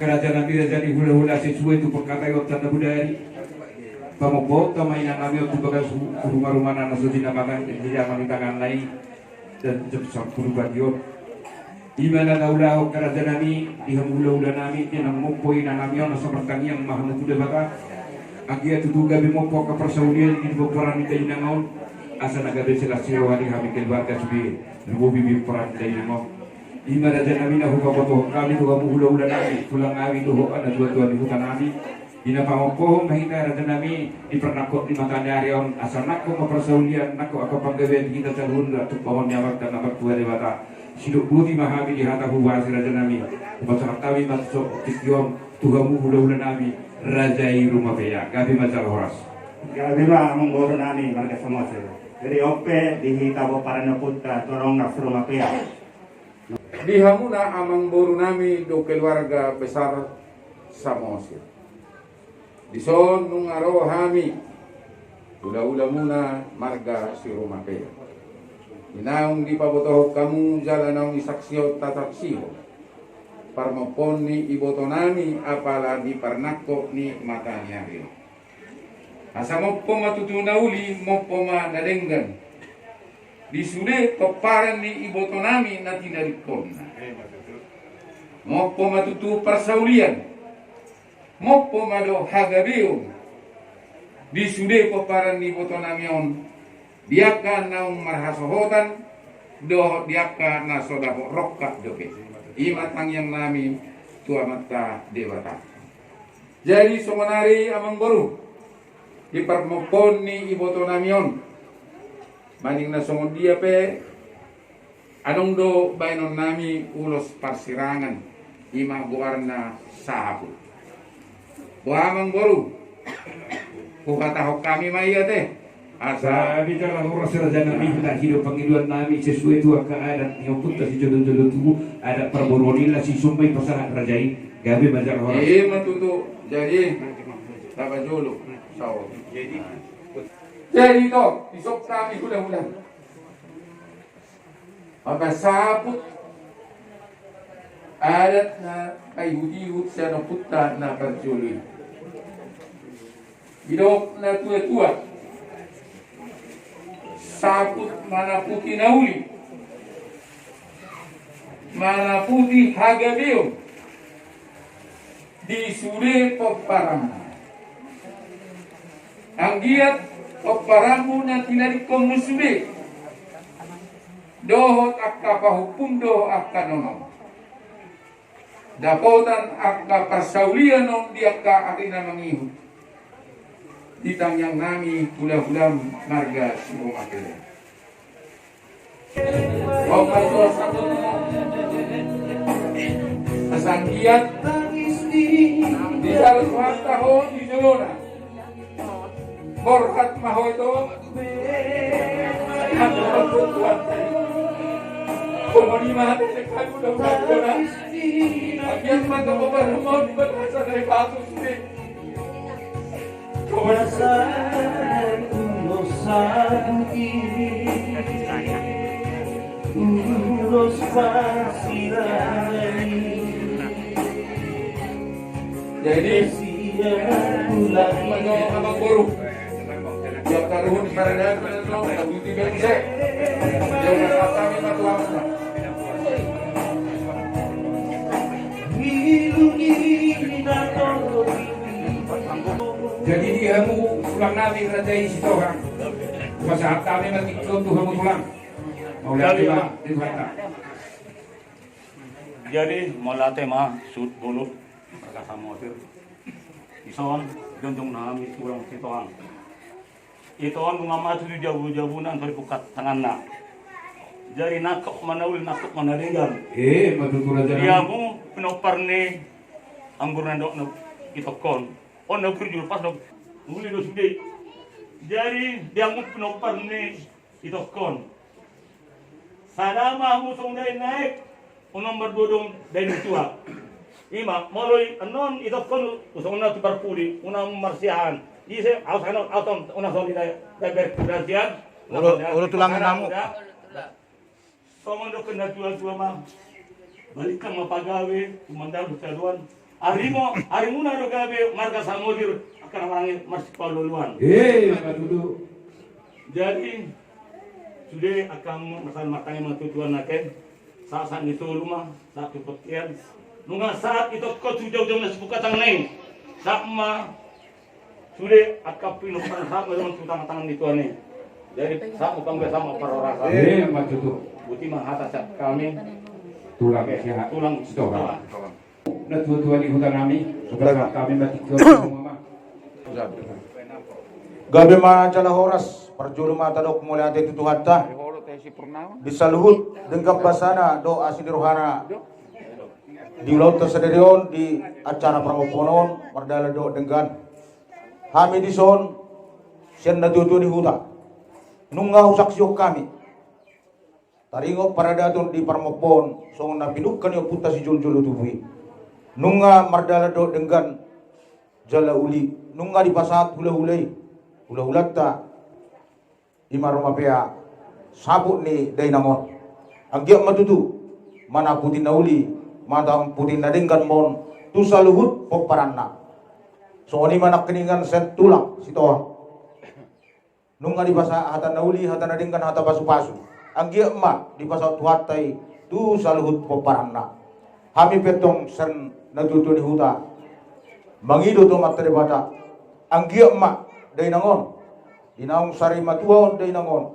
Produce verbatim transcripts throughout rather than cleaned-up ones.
Raja nami, raja ni hulahula, sesuai tu pangkataion tanda budari. Pamompohon ma inang nami on tu bagas hu-, rumarumana na so jinamatan di jaman ni tangan nai. Dan jam sampulu pagi on. Ima na taulahon raja nami, di hamu hulahula nami, di na mompo inang nami on, asa martangiang ma hamu tu Debata. Anggiat tutu gabe mompo angka parsaulian di pomparan ni inang on. Asa na gabe silas ni roha ni hami keluarga sude, lumobi di pomparan ni inang on. Ima raja nami na hupabotohon hami tu hamu hulahula nami, tulang nami dohot natuatua ni huta nami. Di na pamompohon ma hita raja nami di parnangkok ni mataniari on, asa nangkok ma parsaulian, nangkok angka panggabean di hita saluhutna, tumpak ma di Amanta na martua Debata. Sidok boti ma hami di hata huboan raja nami. Hupasahat hami ma tu tingki on tu hamu hulahula nami, raja i Rumapea. Gabe ma jala horas. Gabe ma amangboru nami marga Samosir. Jadi on pe di hita pomparan ni ompunta tu adong na si Rumapea. Di hamuna amangboru nami dohot keluarga besar Samosir. Dison nunga ro hami hulahulamuna marga si Rumapea. Di naung dipabotohon hamu jala naung disaksihon tasaksihon parmompoon ni iboto nami apala di parnangkok ni mataniari on. Asa mompo ma tutu na uli, mompo ma na denggan di sude pomparan ni iboto nami na tinadingkonna. Mompo ma tutu parsaulian, mompo ma do hagabeon di sude pomparan ni iboto nami on, di angka naung marhasohotan dohot di angka na so dapot rongkap dope. Ima tangiang nami tu Amanta Debata. Jadi songonari amangboru, di parmompoon ni iboto nami on, maning na songon dia pe, adong do baenon nami ulos parsirangan, ima goarna saput. Boha amangboru, huhatahon hami ma i ate. Asa. Jadi jala horas raja nami, na hita do pangidoan nami sesuai tu angka adat ni ompunta sijolojolo tubu, adat parboruon i, laos dison ma i pasahat raja i. Gabe ma jala horas. Ima tutu. Jadi tapajolo. Saur. Jadi to, dison hami hulahula mapasaput adat na paihutihut sian ompunta na parjolo i. Didok natuatua, saput manaputi na uli, manaputi hagabeon di sude pomparanmu. Anggiat pomparanmu na tinadingkonmu sude dohot angka pahompum dohot angka nonongmu, dapotan angka parsaulian on di angka ari na mangihut. Di tangiang nami hulahulam marga Sihombing. Asa anggiat di dalam harta ho di jolona. Borhat ma ho ito. Aku berbuat. Komoni mate, aku udah berbuat. Anggiat mantap obat mau di batasan dari batus ni. Masa ulos sabuti ulos pasirani. Jadi, amangboru, yang taruhun di mana dia, taruhun di Bengse. Dia udah kata ni matu apa? Jadi di hamu tulang nami raja i Sitohang. Pasahat hami ma tingki on tu hamu tulang. Mauliate ma di hata. Jadi mauliate ma suhut bolon marga Samosir. Dison jongjong nami tulang Sitohang. Ito on nunga mate tu jabujabuna, antong di pungka tanganna. Jadi nangkok ma na uli, nangkok ma na denggan. Eh, mate tu raja. Di hamu pinompar ni anggur na dok na itongkon. On na burju lepas dok. Uli do sude. Jadi di hamu pinompar ni itongkon. Sada ma hamu songon dain na aek, unang mardodong dain na tua. Ima molo i annon itongkon, songon na tu parpudi, unang marsiahaan. Ise, aos anon, aos on, unang songon i dain, dain berkuda sian. Olo, olo tulang namu. Songon dokken na tuatua ma. Balikkang ma pagabe, tumandang dohot siadoan. Arimo, arimuna do gabe marga Samosir, angka na maranggi marsipaolo-oloan. Eh, ima tutu. Jadi, sude angka marsahat martangiang ma tu Tuhan nangkin, sahat-sahat ni solu ma, sahat tu bontean. Nunga sahat itongkon tu jaujau na sibuk hatangna i. Sahat ma, sude angka pinungkaran sahat ma dongan tu tangan-tangan ni Tuhan i. Jadi, sahat ma panggabean, sahat ma parhorasan. Eh, ima tutu. Boti ma hata sian hami. Tulang, oke, sian hami. Tulang, Tulang. Tulang. Natua-tua ni huta nami, suka hami mati. Gabe ma jala horas, parjolo ma tadok mauliate tu Tuhanta. Di saluhut denggan basana dohot asi ni rohana. Di ulaonta sadari on di acara parmomponon, mardalan dohot denggan. Hami dison, sian natua-tua ni huta. Nunga husaksihon hami. Taringot paradaton di parmomponon, songon na pinungka ni ompunta sijolo-jolo tubu i. Nunga mardalan dohot denggan jala uli, nunga dipasahat hula-hula i, hula-hulanta, ima Rumapea, saput ni dainang on. Anggiat ma tutu, manang putin na uli, manang putin na denggan ma on, tu saluhut pomparanna. Songon i ma nangkiningan sian Tulang Sitohang. Nunga dipasahat hata na uli, hata na denggan, hata pasu-pasu. Anggiat ma dipasahat Tuhanta i tu saluhut pomparanna. Hami pe antong sian natua-tua ni huta, mangido tu Amanta Debata, anggiat ma dainang on, di naung sari matua on dainang on,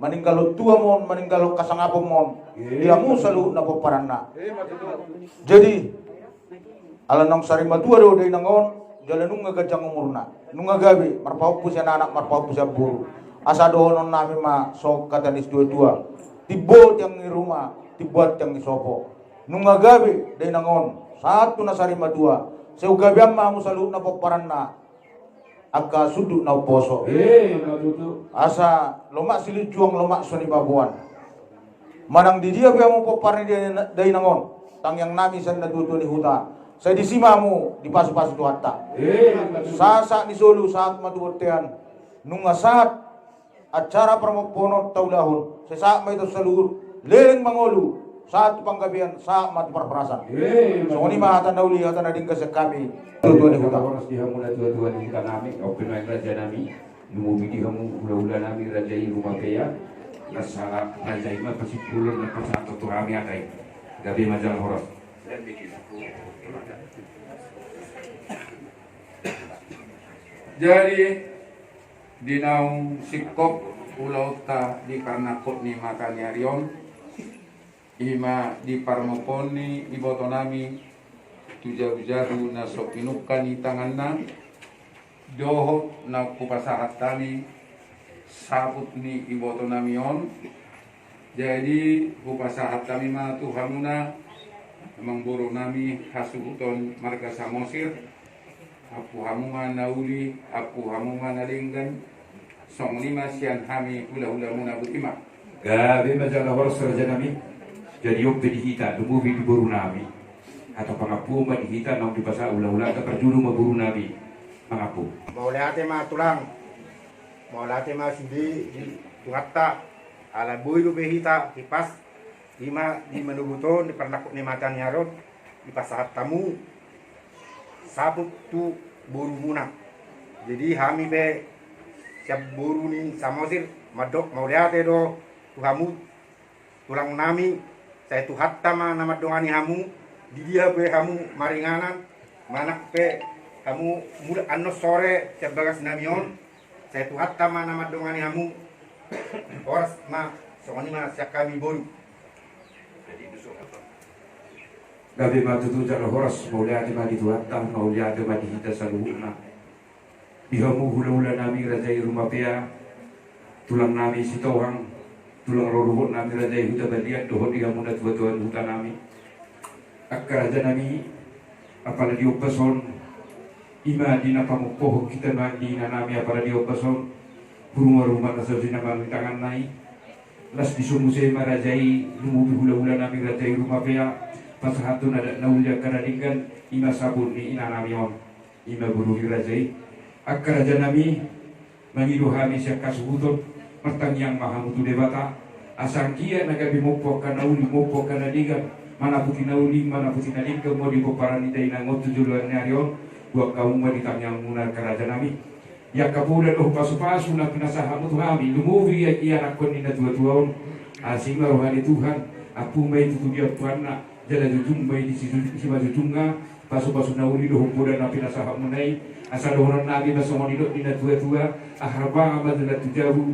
maninggalhon tua ma on, maninggalhon hasangapon ma on di hamu saluhutna pomparanna. Jadi, ala naung sari matua do dainang on, jala nunga ganjang umurna. Nunga gabe, marpahompu sian anak, marpahompu sian boru. Asa dohonon nami ma songon hata ni situa-tua: Timbo tiang ni ruma, timbo tiang ni sopo. Nunga gabe dainang on, sahat tu na sari matua. Sai gabean ma hamu saluhutna pomparanna angka sundut na umposo. Eh, ima tutu. Asa lomak silinjuang, lomak so nibaboan. Manang di dia pe hamu pompar ni dainang on, tangiang nami sian natua-tua ni huta, sai disi ma hamu dipasu-pasu Tuhanta. Eh, ima tutu. Sahat-sahat ni solu, sahat ma tu bontean. Nunga sahat acara parmomponon taulahon, sai sahat ma hita saluhut leleng mangolu, sahat tu panggabean, sahat ma tu parhorasan. Eh, songon i ma hata na uli, hata na denggan sian hami, natua-tua ni huta. Horas di hamu natua-tua ni huta nami, ope ma raja nami, lumobi di hamu hula-hula nami raja i Rumapea. Las ala raja i ma pasimpulan na pasahat tu hami hata i. Gabe ma jala horas. Jadi, di naung singkop ulaonta di parnangkok ni mata ni ari on, ima di parmomponon ni iboto nami tu jabu-jabu na so pinungka ni tanganna, dohot na hupasahat hami saput ni iboto nami on. Jadi, hupasahat hami ma tu hamuna, amangboru nami hasuhuton marga Samosir, ampu hamu ma na uli, ampu hamu ma na denggan, songon i ma sian hami hula-hulamuna, boti ma. Gabe ma jala horas raja nami. Jadi on pe di hita, lumobi di boru nami, hata pangampuon ma di hita naung dipasahat hula-hulanta. Parjolo ma boru nami mangampu. Mauliate ma tulang, mauliate ma sude di Tuhanta, ala boi dope hita hipas, ima di manogot on di parnangkok ni mata ni ari on, dipasahat hamu saput tu borumuna. Jadi hami pe sian boru ni Samosir mandok mauliate do tu hamu tulang nami, sai Tuhanta ma na mandongani hamu, di dia pe hamu maringanan, manang pe hamu mulak annon sore sian bagas nami on, sai Tuhanta ma na mandongani hamu. Horas ma, songon i ma sian hami boru. Gabe ma tutu jala horas, mauliate ma di Tuhanta, mauliate ma di hita saluhutna. Di hamu hula-hula nami raja i Rumapea, tulang nami Sitohang, tulang rorobot nami raja i Hutabalian, dohot di hamu natua-tua ni huta nami. Angka raja nami, apala di ombas on, ima di na pamompohon hita ma di ina nami apala di ombas on, huruma-ruma na so sinamangan ni tanganna i. Las di so muse ma raja i, lumobi hula-hula nami raja i Rumapea, pasahathon adat na uli, angka na denggan, ima saput ni ina nami on, ima boru ni raja i. Angka raja nami, mangido hami sian hasuhuton, martangiang ma hamu tu Debata, asa anggiat na gabe mompo angka na uli, mompo angka na denggan, Manaputi na uli, manaputi na denggan ma di pomparan ni dainang on tu joloan ni ari on, buat hamu ma di tangiangmuna angka raja nami. Di angka poda dohot pasupasu na pinasahatmu tu hami, lumobi ia ianakhon ni natuatua on. Asi ma roha ni Tuhan, ampu ma i tutu di ampuanna, jala jujung ma i di siju-, simanjujungna, pasupasu na uli dohot poda na pinasahatmuna i, asa dohonon nami ma songon nidok ni natuatua, ah, harbangan ma dalan tu jabu,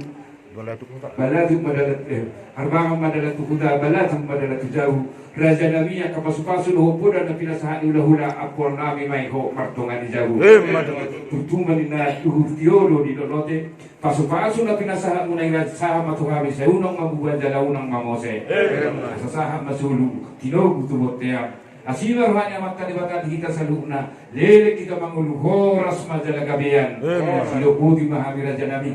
balatuk ma dalan, eh, harbangan ma dalan tu huta, balatuk ma dalan tu jabu. Raja nami, angka pasupasu dohot poda na pinasahat ni hulahula, ampuon nami ma i ho martonga ni jabu. Emma tutu. Tutu ma ninna tuhu tio do di lolote, pasupasu na pinasahatmuna i, sahat ma tu hami, sai unang ma bubuhan jala unang ma mose. Emma. Asa sahat ma solu, tinogu tu bontean. Asi ma roha ni Amanta Debata di hita saluhutna, leleng hita mangolu, horas ma jala gabean. Emma. Sidok boti ma hami raja nami.